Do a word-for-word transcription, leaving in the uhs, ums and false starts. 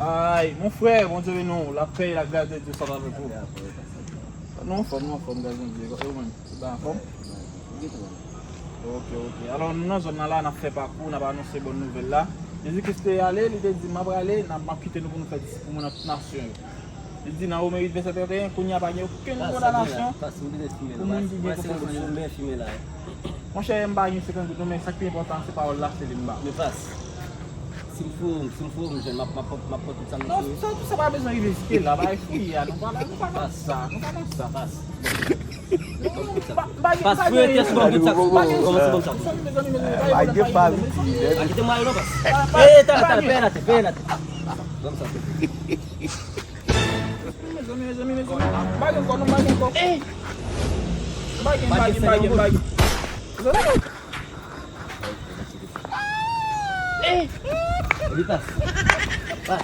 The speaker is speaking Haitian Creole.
Ay, mon frè, Bondye beni w. Lapè e lagras de Dye sot avèk ou. Nou anfòm, nou anfòm, gras Bondye. E ou menm, ou pa anfòm? Ok, ok. Alò, nou nan zòn nan la, n ap fè pakou, n ap anonse bòn nouvèl la. Jezi Kris te ale, li te di, "M ap prale, n ap, m ap kite nou pou nou fè disip pou moun nan tout nasyon yo." Li di nan Wome uit, vèsè trannteyen, kounye a pa gen okenn kondanasyon pou moun ki gen konfyans nan Jezi. Monchè, m pa gen senkant goud non, men sa k pi enpòtan, se pawòl la, se li m ba. Men pas, si m foure w, si m foure w, m jwenn, m ap, m ap, m ap pran tout sa m foure. Non, sa, tout sa pa bezwen rive jiske la, bagay fouye a, nou pa la, nou pa nan sa, nou pa nan sa. Pas. Pas, fouye tèt, ban m tout sa. Ban m, ban m tout sa. Mezanmi, mezanmi, mezanmi, pa gen pa zouti. Kite m ale non, pas. Eh, talè, talè, peye n atè, peye n atè. Ban m sa. Mezanmi, mezanmi, mezanmi. Bagay ankò, non, bagay ankò. Bagay, bagay, bagay, bagay. Mezanmi. Li pas. Pas.